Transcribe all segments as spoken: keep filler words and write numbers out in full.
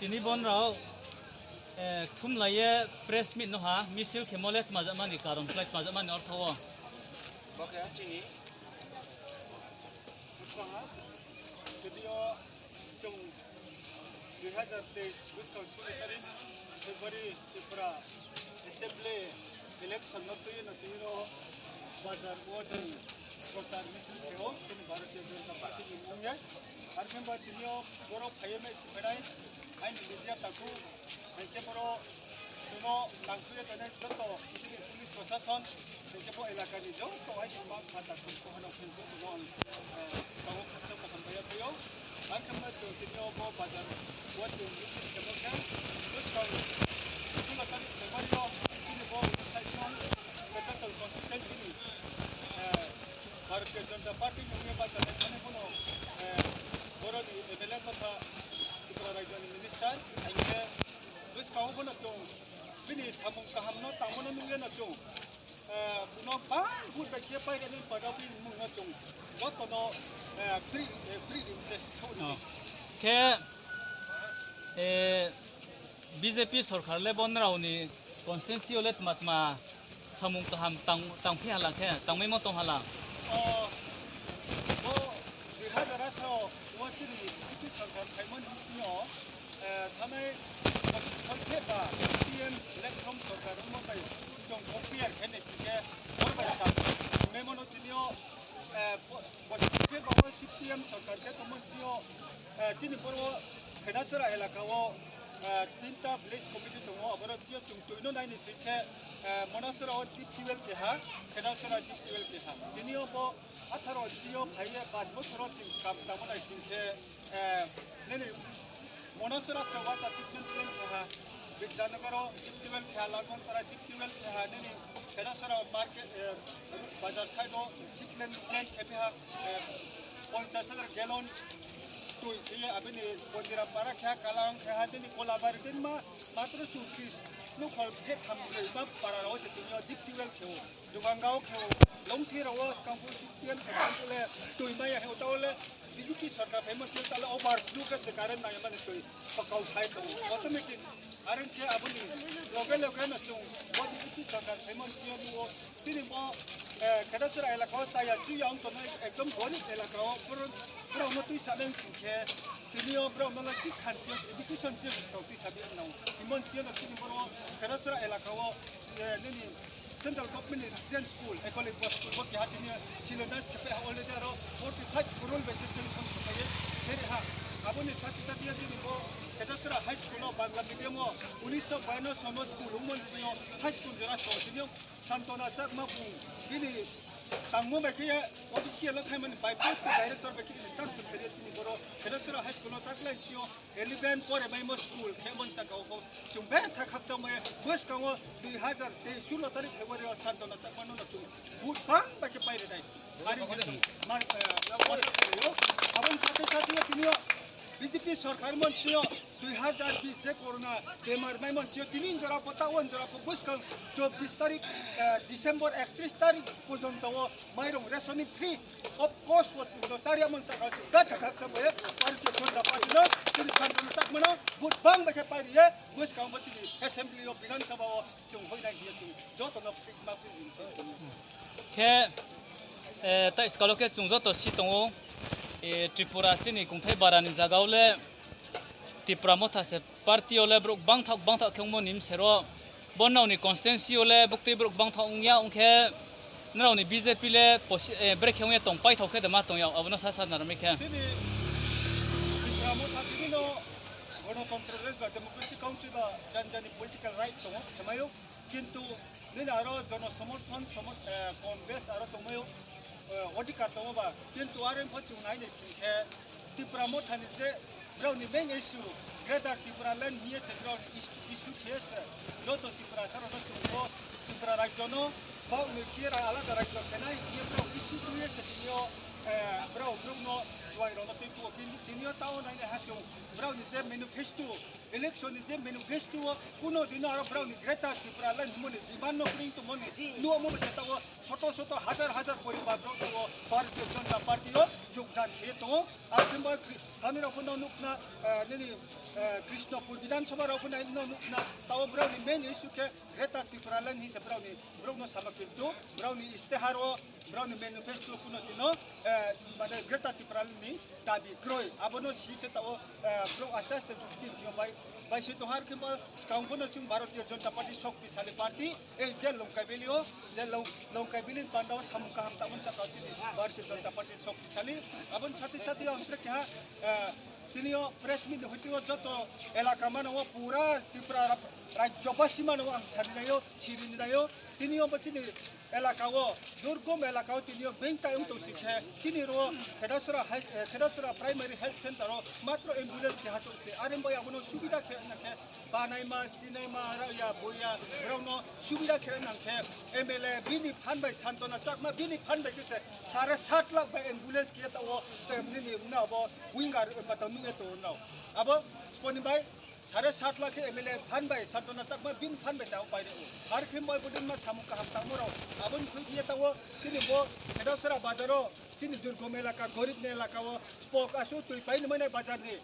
Tini bo nrao, eh, kthumlai ye press meet no ha, misil khemo le tma jama ni karon, khlai tma jama ni ortho wo. Bo khe chini Buskang ha, tini yo chung dui hazar teis buskang solo tarik February Tripura Assembly election no tui ye no tini yo bazar wo chung prochar misil khe ou, chini Bharatiya Janata Party ni mung ye. Ar khe ba tini yo boro phai ye mai si phainai, aini media takhu, hing khe boro chung no nangthu ye tongnai joto chini police prosason, hing khe bo elaka ni joto aini ma pha takhu, bo hano khe joto no ang, eh, tabo khakchangmo hambai ya phai ou. Ar khe ba chung tini yo bo bazar wo chung misil khemo khe, buskang solo tarik February yo chini bo side no Kachathal constituency ni, eh, Bharatiya Janata Party ni ong ye bacha nai thani bono, eh, boro ni M L A tongkha, Tripura rajyo ni minister, M L A, buskang wo bono chung bini samung kaham no tangmo no nuh ye no chung, eh, bono bang vote bai khe pairi nai pada bini mung no chung joto no, eh, free, eh, free rim se, sorry. Oh. Khe, eh, B J P sorkar le bo nrao ni constituency yo le tma tma samung kaham tang, tangphi hala khe, tangmaimo tong hala? O, bo dui hazar atharo wo chini B J P sorkar phaimo ni bsing yo, eh, thanai bosi kholpheh ba C P M platform sorkar ongmo bai chung compare khe nai sing khe, boro bai sa, memo no tini yo, eh, bo-, bosi kholpheh ba wo C P M sorkar khe tongmo bsing yo, eh, chini boro Khedacherra elaka wo, eh, tinta village committee tong ou, aboro bsing yo chung tui no nai ni sing khe, eh, Monacherra wo deep well keha, Khedacherra deep well keha. Tini yo bo atharo bsing yo phai ye pas bosor wo chung kam tangmo nai sing khe, eh, nini Monacherra se water treatment plant keha, Bidyanagar wo deep well keha, Lagonpara deep well keha, nini Khedacherra market, eh, bazar side wo deep well plant khe phi ha, eh, ponchas hajar gallon tui khe ye, abini Bondiram para khe ha, Kalang khe ha, nini Kolabari din ma, matro churkis, nukhol phetham broi ma para rao se tini yo deep well khe ou. Dugangao khe ou, Longthi rao wo skang phuh C P M sorkar phuh le tui mai ya khe ou, taoh le B J P sorkar phaimo sing yo taoh le overflow khe se current nai ya mani tui pakao sai tong ou. Automatic, are ong khe abo ni loge loge no chung bo B J P sorkar phaimo sing yo nuh ou. Chini bo, eh, Khedacherra elaka wo chaya chuya ong tongnai ekdom gorib elaka wo boro, brao no tuisa nai sing khe, tini yo brao no le sikha ni sing yo, education sing yo buskang tuisa bi nang ou. Himon sing yo no chini boro Khedacherra elaka wo, eh, nini Central Government ni Residence School, Eklavya School bo keha tini Shilanyas khe phi ha already aro forty five crore bai khe sanction khe phai ye pheri ha. Abo ni sati sati ye tini bo Khedacherra High School no Bangla medium wo unisho bayanno sono school ongmo ni sing yo high school jora so tini yo Santona Chakma bung bini tangmo bai khe ye official wo khaimani by post khe director bai khe instruction khe ye tini boro Khedacherra High School no taklai sing yo eleven pore maimo school khe mon saka wo pho chung betha khakchangmai ye buskang wo dui hazar teis solo tarik February wo Santona Chakma no no chung vote bang bai khe pairi nai. Ari hile ma, eh, ma, ma, abo ni sati sati yo tini yo B J P sorkar mon sing yo dui hazar bis je corona bemar mai mon sing yo tini jora pho, taoh on jora pho buskang chobbish tarik, eh, December ektris tarik porjonto wo mairong ration ni free of cost wo chung no chári ya mon saka chung betha khakchangmai ye Bharatiya Janata Party no chini Santona Chakma no vote bang bai khe pairi ye buskang bo chini assembly yo Bidhan Sabha wo chung hoih nai hing ye chung joto no ma phi ri se. Khe, eh, tai skal wo khe chung joto si tong ou, eh, Tripura chini kongthai bara ni zaga wo le Tipra Motha se party yo le brouh gbangthaoh gbangthaoh khe ongmo ni bsero, bo nrao ni constituency yo le buktui brouh gbangthaoh ong ya ong khe, nrao ni B J P le posi-, eh, brekhe ong ye tong paithaoh khe de ma tong ya, abo no sasa narmai khe. Chini Tipra Motha tini no Ganatantro Desh ba Democratic Country ba jani jani political right tong ou, khe mai ou. Kintu nini aro jono somorthon, somor-, eh, Congress aro tongmai ou, eh, odhikar tong ou ba. Kintu are pho chung nai ni sing khe Tipra Motha ni je brao ni main issue, Greater Tipraland hing ye se brao ni is-, issue khe ye se joto Tiprasa rao no chung bo Tripura rajyo no baoh ni khe ye alada rajyo khe nai hing ye brao issue tui ye se tini yo Eh, brao brouh no juai rao no tui phuh wo tini yo tao nai nai ha chung brao ni je manifesto, election ni je manifesto wo kuno dino aro brao ni Greater Tipraland hingmo ni demand no kring tongmo ni nuhmo bo se tao soto soto hazar hazar poribar brao tao Bharatiya Janata Party yo jogdan khe ye tong ou. Akhe bo thani rao pho no nuhna, eh, nini, eh, Krishnapur Bidhan Sabha rao pho no nuhna tao brao ni main issue khe Greater Tipraland hing se brao ni, brao no sama kintu brao ni istehar wo, brao ni manifesto kuno dino, eh, mane Greater Tipraland ni dabi kroi. Abo no si se tao, eh, brao aste aste chini thing yo bai, bai se tong ha. Ar khe bo skang pho no chung Bharatiya Janata Party shoktisali party, ei je Longkai Valley yo, je Long-, Longkai Valley ni panda wo samung kaham tangmo ni saka chini Bharatiya Janata Party shoktisali. Abo ni sati sati yo ang tre keha, eh, tini yo press meet ni hoite wo joto elaka mano wo pura Tripura ra-, rajyobasi mano wo ang sari nai ou, siri ni nai ou. Tini yo bo chini elaka wo, durgom elaka wo tini yo being tai ong tong si khe, chini ro Khedasora hai-, eh, Khedasora Primary Health Center wo matro ambulance keha chouh se. Are bai abo no subida khe na khe, banaima, sinaima, rao ya, boi ya, brao no subida khe nang khe, M L A bini phan bai Santona Chakma, bini phan bai khe se sare sat lakh bai ambulance khe ye tao, tem nini na abo winger, eh, patang nuh ye tong nrao. Abo sponi bai sare sat lakh khe M L A phan bai Santona Chakma bini phan bai tao pai ri ou. Ar khe bai bodei ma samung kaham tangmo rao. Abo ni khui khe ye tao chini bo Khedasora bazar wo, chini durgom elaka, gorib ni elaka wo, spok asu tui pai ni mai nai bazar ni.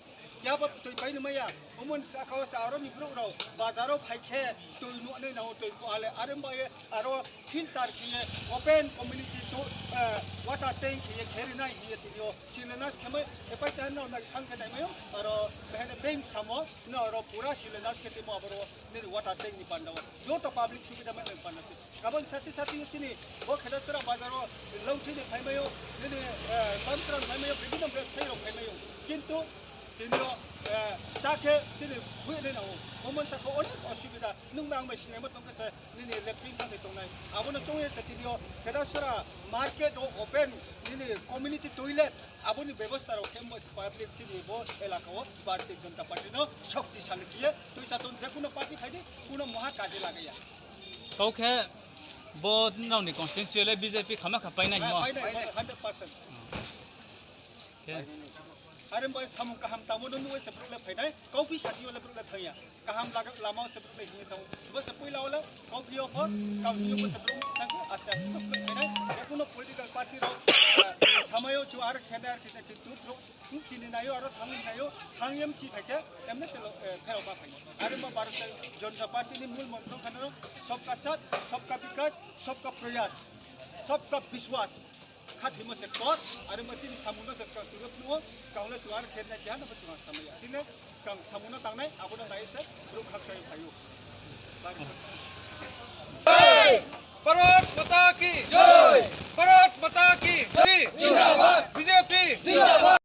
Yabo tui pai ni mai ya. Omo ni saka wo se aro ni brouh rao bazar wo phai khe tui nuh nai nang ou, tui pho ale. Are bai ye aro filter khe ye open community to, eh, water tank khe ye kheri nai hing ye tini yo silenas khe mai, epai te nrao nai thanng khe nai mai ou, aro behaino bank samo, nrao aro pura silenas khe timo aboro nini water tank ni panda wo. Joto public subida mai nai panda se. Abo ni sati sati yo chini bo Khedasora bazar wo longthi ni phai mai ou, nini, eh, bamkran phai mai ou, bibhinno bebsai rao phai mai ou. Kintu tini yo, eh, chá khe chini khui nai nang ou. Omo ni saka wo onek osubida. Nung bai ang bai sinaimo tong khe se nini latrine thanng ni tongnai. Abo no choung ye se tini yo Khedasora market wo open nini community toilet abo ni bebosta rao khe mo se public chini bo elaka wo Bharatiya Janata Party no shoktisali khe ye tuisa tong, je kuno party phai di, kuno moha kaje lagai ya. Kau khe bo nrao ni constituency le B J P khama kha pai nai himo? Pai nai, pai nai, hundred percent. Khe. Are bai samung kaham tangmo no nuh ye se brouh le phai nai, kauphi sati yo le brouh le thanng ya. Kaham laga-, lama wo se brouh le hing ye thanng ou. Bo se poila wo le kauphi yo pho, skang hing yo bo se brouh mchi thanng khe, aste aste brouh le phai nai. Je kuno political party rao, eh, samai yo chung ar khe nai, ar khe nai, kintu brouh mchi ni nai ou, aro thanng ni nai ou, thanng ye mchi phai khe, emne se lo, eh, pherao ma phai nai. Are bo Bharatiya Janata Party ni mul montro khe no, sabka saath, sabka vikas, sabka prayas, sabka vishwas. Khathimo se ktor, are bo chini samung no se skang chung ye phnuh ou, skang le chung ar khe nai keha no pho chung samai ya. Chini skang samung no tangnai, abo no nai se brouh khakchang ye phai ou. Bharat Mata ki jai! Bharat Mata ki jai! Zindabad! B J P! Zindabad!